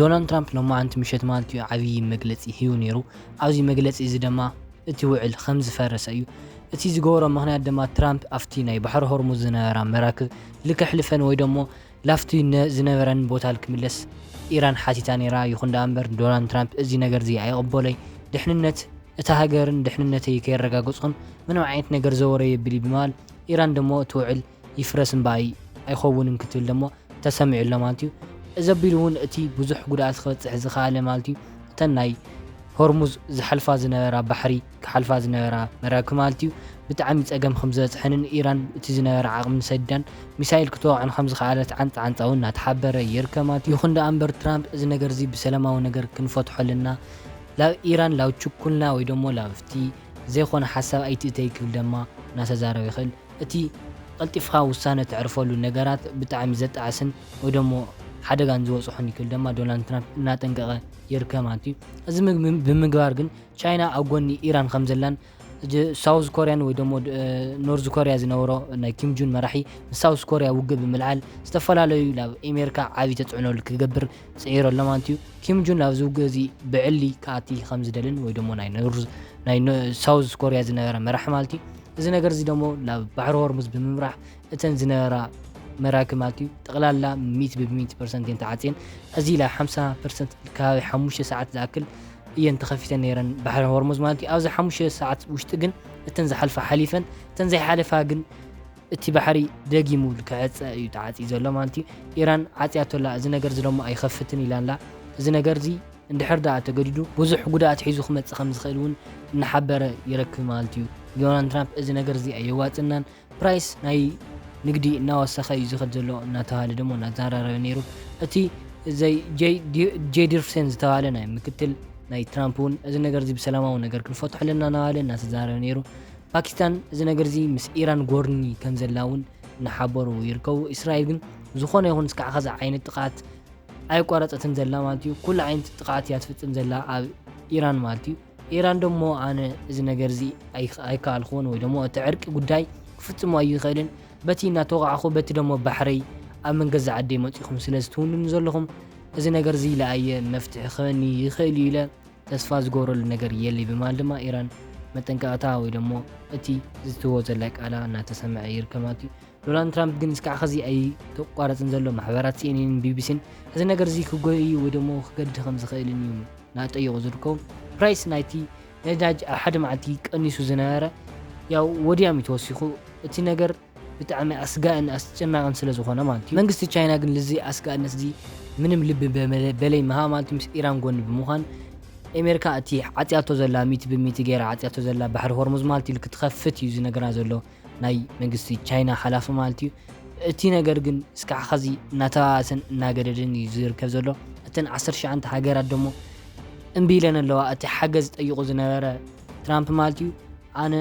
ዶናልድ ትራምፕ ሎማዓንቲ ምሸት ማለት እዩ ዓብዪ መግለፂ ሂቡ ነይሩ። ኣብዚ መግለፂ እዚ ድማ እቲ ውዕል ከም ዝፈረሰ እዩ። እቲ ዝገበሮ ምኽንያት ድማ ትራምፕ ኣብቲ ናይ ባሕሪ ሆርሙዝ ዝነበራ መራክብ ልከሕልፈን ወይ ደሞ ላፍቲ ነ-፣ ዝነበረን ቦታ ልክምለስ ኢራን ሓቲታ ነይራ። ይኹን ደኣ እምበር ዶናልድ ትራምፕ እዚ ነገር እዚ ኣይቕበሎይ። ድሕንነት እታ ሃገርን ድሕንነተይ ከየረጋገጽኩን ምንም ዓይነት ነገር ዘወረ የብል እዩ ብምባል ኢራን ደሞ እቲ ውዕል ይፍረስ እምበኣይ ኣይኸውንን ክትብል ደሞ ተሰሚዑ ኣሎ ማለት እዩ። እዚ ኣቢሉ እውን እቲ ብዙሕ ጉድኣት ክበጽሕ ዝኸኣለ ማለት እዩ እተን ናይ ሆርሙዝ ዝሓልፋ ዝነበራ ባሕሪ ክሓልፋ ዝነበራ መራክብ ማለት እዩ ብጣዕሚ ጸገም ከም ዝበጽሐንን ኢራን እቲ ዝነበረ ዓቕሚ ሰዲዳን ሚሳይል ክትወቕዕን ከም ዝኸኣለት ዓንጻ ዓንጻ እውን እናተሓበረ ይርከብ ማለት እዩ። ይኹን ደኣ እምበር ትራምፕ እዚ ነገር እዚ ብሰላማዊ ነገር ክንፈትሖ ኣለና፣ ላብ ኢራን ላብ ችኩልና ወይ ደሞ ላብቲ ዘይኮነ ሓሳብ ኣይትእተይ ክብል ደማ እናተዛረበ ይኽእል። እቲ ቀልጢፍካ ውሳነ ተዕርፈሉ ነገራት ብጣዕሚ ዘጣዕስን ወይ ደሞ ሓደጋን ዝበጽሑን ይክል ደማ ዶናልድ ትራምፕ እናጠንቀቐ ይርከብ ማለት እዩ። እዚ ምግቢ-፣ ብምግባር ግን ቻይና ኣብ ጎኒ ኢራን ከም ዘላን ጅ-፣ ሳውዝ ኮርያን ወይ ደሞ ድ-፣ ኖርዝ ኮርያ ዝነበሮ ናይ ኪም ጁን መራሒ ምስ ሳውዝ ኮርያ ውግእ ብምልዓል ዝተፈላለዩ ናብ ኣሜሪካ ዓብዪ ተጽዕኖ ክገብር ጽዒሩ ኣሎ ማለት እዩ። ኪም ጁን ኣብዚ ውግእ እዚ ብዕሊ ክኣቲ ከም ዝደልን ወይ ደሞ ናይ ኖርዝ-፣ ናይ ኖ-፣ ሳውዝ ኮርያ ዝነበረ መራሒ ማለት እዩ። እዚ ነገር እዚ ደሞ ናብ ባሕሪ ሆርሙዝ ብምምራሕ እተን ዝነበራ መራክብ ማለት እዩ ጠቕላላ ሚእቲ ብሚእቲ ፐርሰንት እየን ተዓፅየን። እዚ ኢላ ሓምሳ ፐርሰንት ከባቢ ሓሙሽተ ሰዓት ዝኣክል እየን ተኸፊተን ነይረን ባሕሪ ሆርሙዝ ማለት እዩ። ኣብዚ ሓሙሽተ ሰዓት ውሽጢ ግን እተን ዝሓልፋ ሓሊፈን፣ እተን ዘይሓለፋ ግን እቲ ባሕሪ ደጊሙ ክዕፀ እዩ ተዓፅዩ ዘሎ ማለት እዩ። ኢራን ዓፅያቶ ኣላ፣ እዚ ነገር እዚ ደሞ ኣይኸፍትን ኢላ ኣላ። እዚ ነገር እዚ እንድሕር ደኣ ተገዲዱ ብዙሕ ጉድኣት ሒዙ ክመፅእ ከም ዝኽእል እውን እናሓበረ ይረክብ ማለት እዩ። ዶናልድ ትራምፕ እዚ ነገር እዚ ኣየዋፅናን ፕራይስ ናይ ንግዲ እናወሰኸ እዩ ዝኸድ ዘሎ እናተባሃለ ደሞ እናተዘራረበ ነይሩ። እቲ ዘይ-፣ ጄይ ዲ-፣ ጄይ ዲርፍሴን ዝተባሃለ ናይ ምክትል ናይ ትራምፕ እውን እዚ ነገር እዚ ብሰላማዊ ነገር ክንፈትሖ ኣለና እናበለ እናተዛረበ ነይሩ። ፓኪስታን እዚ ነገር እዚ ምስ ኢራን ጎርኒ ከም ዘላ እውን እናሓበሩ ይርከቡ። እስራኤል ግን ዝኾነ ይኹን እስካዕ ኸዚ ዓይነት ጥቕዓት ኣየቋረፀትን ዘላ ማለት እዩ። ኩሉ ዓይነት ጥቕዓት እያ ትፍፅም ዘላ ኣብ ኢራን ማለት እዩ። ኢራን ደሞ ኣነ እዚ ነገር እዚ ኣይ-፣ ኣይከኣልኩዎን ወይ ደሞ እቲ ዕርቂ ጉዳይ ክፍፅሞ ኣይኽእልን። በቲ እናተወቃዕኹ በቲ ደሞ ባሕረይ ኣብ መንገዛ ዓደይ መፂኹም ስለ ዝትውንኑ ዘለኹም እዚ ነገር እዚ ለኣየ መፍትሒ ክህበኒ ይኽእል እዩ ኢለ ተስፋ ዝገብረሉ ነገር የለይ ብምባል ድማ ኢራን መጠንቀቕታ ወይ ደሞ እቲ ዝትዎ ዘላ ቃላ እናተሰምዐ ይርከብ ማለት እዩ። ዶናልድ ትራምፕ ግን እስካዕ ኸዚ ኣይተቋረፅን ዘሎ። ማሕበራት ሲ ኤን ኤንን ቢ ቢ ሲን እዚ ነገር እዚ ክጎይ እዩ ወይ ደሞ ክገድድ ከም ዝኽእልን እዩ እናጠየቑ ዝርከቡ። ፕራይስ ናይቲ ነዳጅ ኣብ ሓደ መዓልቲ ቀኒሱ ዝነበረ ያው ወዲያም እዩ ተወሲኹ። እቲ ነገር ብጣዕሚ ኣስጋእን ኣስጨናቕን ስለ ዝኾነ ማለት እዩ። መንግስቲ ቻይና ግን ልዚ ኣስጋእነት እዚ ምንም ልቢ በመለ-፣ በለይ ምሃ ማለት እዩ ምስ ኢራን ጎኒ ብምዃን ኣሜሪካ እቲ ዓፅያቶ ዘላ ሚእቲ ብሚእቲ ገይራ ዓፅያቶ ዘላ ባሕሪ ሆርሙዝ ማለት እዩ ክትኸፍት እዩ ዝነግራ ዘሎ። ናይ መንግስቲ ቻይና ሓላፊ ማለት እዩ። እቲ ነገር ግን እስካዕ ኸዚ እናተባባሰን እናገደደን እዩ ዝርከብ ዘሎ። እተን ዓሰርተ ትሽዓተ ሃገራት ደሞ እምቢ ኢለን ኣለዋ። እቲ ሓገዝ ጠይቑ ዝነበረ ትራምፕ ማለት እዩ ኣነ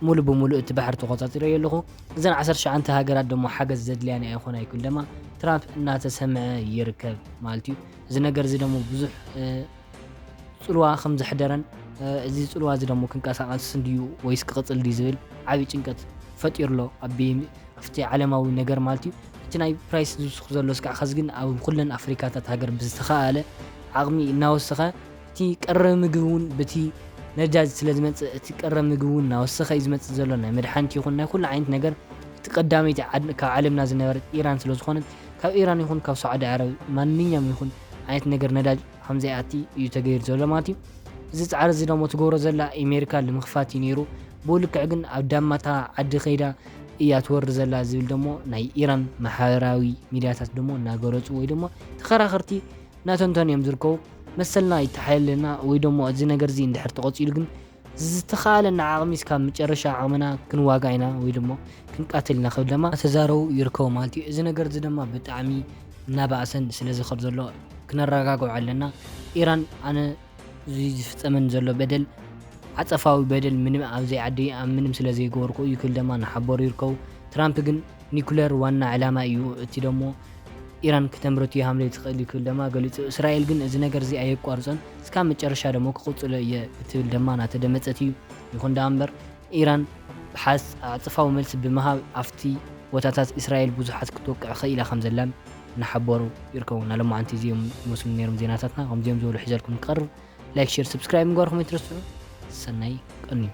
ሙሉ ብሙሉ እቲ ባሕሪ ተቆጻጺረዮ ኣለኹ። እዘን ዓሰርተ ትሽዓተ ሃገራት ደሞ ሓገዝ ዘድልያን ኣይኾና ይኩል ደማ ትራምፕ እናተሰምዐ ይርከብ ማለት እዩ። እዚ ነገር እዚ ደሞ ብዙሕ፣ እ፣ ጽልዋ ከም ዘሕደረን፣ እ፣ እዚ ጽልዋ እዚ ደሞ ክንቀሳቐስ እንድዩ ወይስ ክቕጽል ድዩ ዝብል ዓቢ ጭንቀት ፈጢሩ ኣሎ ኣብ ኣብቲ ዓለማዊ ነገር ማለት እዩ። እቲ ናይ ፕራይስ ዝውስኽ ዘሎ እስካዕ ኸዚ ግን ኣብ ኩለን ኣፍሪካታት ሃገር ብዝተኻኣለ ዓቕሚ እናወሰኸ እቲ ቀረብ ምግቢ እውን በቲ ነዳጅ ስለ ዝመጽእ እቲ ቀረብ ምግቢ እውን እናወሰኸ እዩ ዝመጽእ ዘሎ። ናይ መድሓኒት ይኹን ናይ ኩሉ ዓይነት ነገር እቲ ቀዳመይቲ ዓድ-፣ ካብ ዓለምና ዝነበረት ኢራን ስለ ዝኾነት ካብ ኢራን ይኹን ካብ ሳዑዲ ዓረብ ማንኛውም ይኹን ዓይነት ነገር ነዳጅ ከም ዘይኣቲ እዩ ተገይሩ ዘሎ ማለት እዩ። እዚ ጻዕሪ እዚ ደሞ ትገብሮ ዘላ ኣሜሪካ ንምኽፋት እዩ ነይሩ። ብኡ ልክዕ ግን ኣብ ዳማታ ዓዲ ከይዳ እያ ትወርድ ዘላ ዝብል ደሞ ናይ ኢራን ማሕበራዊ ሚድያታት ደሞ እናገለጹ ወይ ደሞ ተኸራኸርቲ እናተንተኑ እዮም ዝርከቡ። መሰልና ይተሓየለና ወይ ደሞ እዚ ነገር እዚ እንድሕር ተቐጺሉ ግን ዝተኻለና ዓቕሚ እስካብ መጨረሻ ዓቕምና ክንዋጋ ኢና ወይ ደሞ ክንቃተል ኢና ክብል ደማ ተዛረቡ ይርከቡ ማለት እዩ። እዚ ነገር እዚ ደማ ብጣዕሚ እናባእሰን ስለ ዝኸድ ዘሎ ክነረጋግዖ ኣለና። ኢራን ኣነ እዚ ዝፍጸመን ዘሎ በደል ዓጸፋዊ በደል ምንም ኣብ ዘይዓዲ ኣብ ምንም ስለ ዘይገበርኩ እዩ ክብል ደማ እናሓበሩ ይርከቡ። ትራምፕ ግን ኒኩለር ዋና ዕላማ እዩ፣ እቲ ደሞ ኢራን ክተምርት እዩ ሃምለ ትኽእል እዩ ክብል ደማ ገሊጹ። እስራኤል ግን እዚ ነገር እዚ ኣየቋርጾን እስካብ መጨረሻ ደሞ ክቕጽሎ እየ ክትብል ደማ እናተደመጸት እዩ። ይኹን ደኣ እምበር ኢራን ብሓስ-፣ ዓጸፋዊ መልሲ ብምሃብ ኣብቲ ቦታታት እስራኤል ብዙሓት ክትወቅዕ ኽኢላ ከም ዘላን እናሓበሩ ይርከቡ። ናሎማዓንቲ እዚኦም ይመስሉ ነይሮም ዜናታትና። ከምዚኦም ዝበሉ ሒዘልኩም ክቐርብ ላይክ፣ ሼር፣ ሰብስክራይብ ምግባርኩም ኣይትረስዑ። ሰናይ ቀንዩ።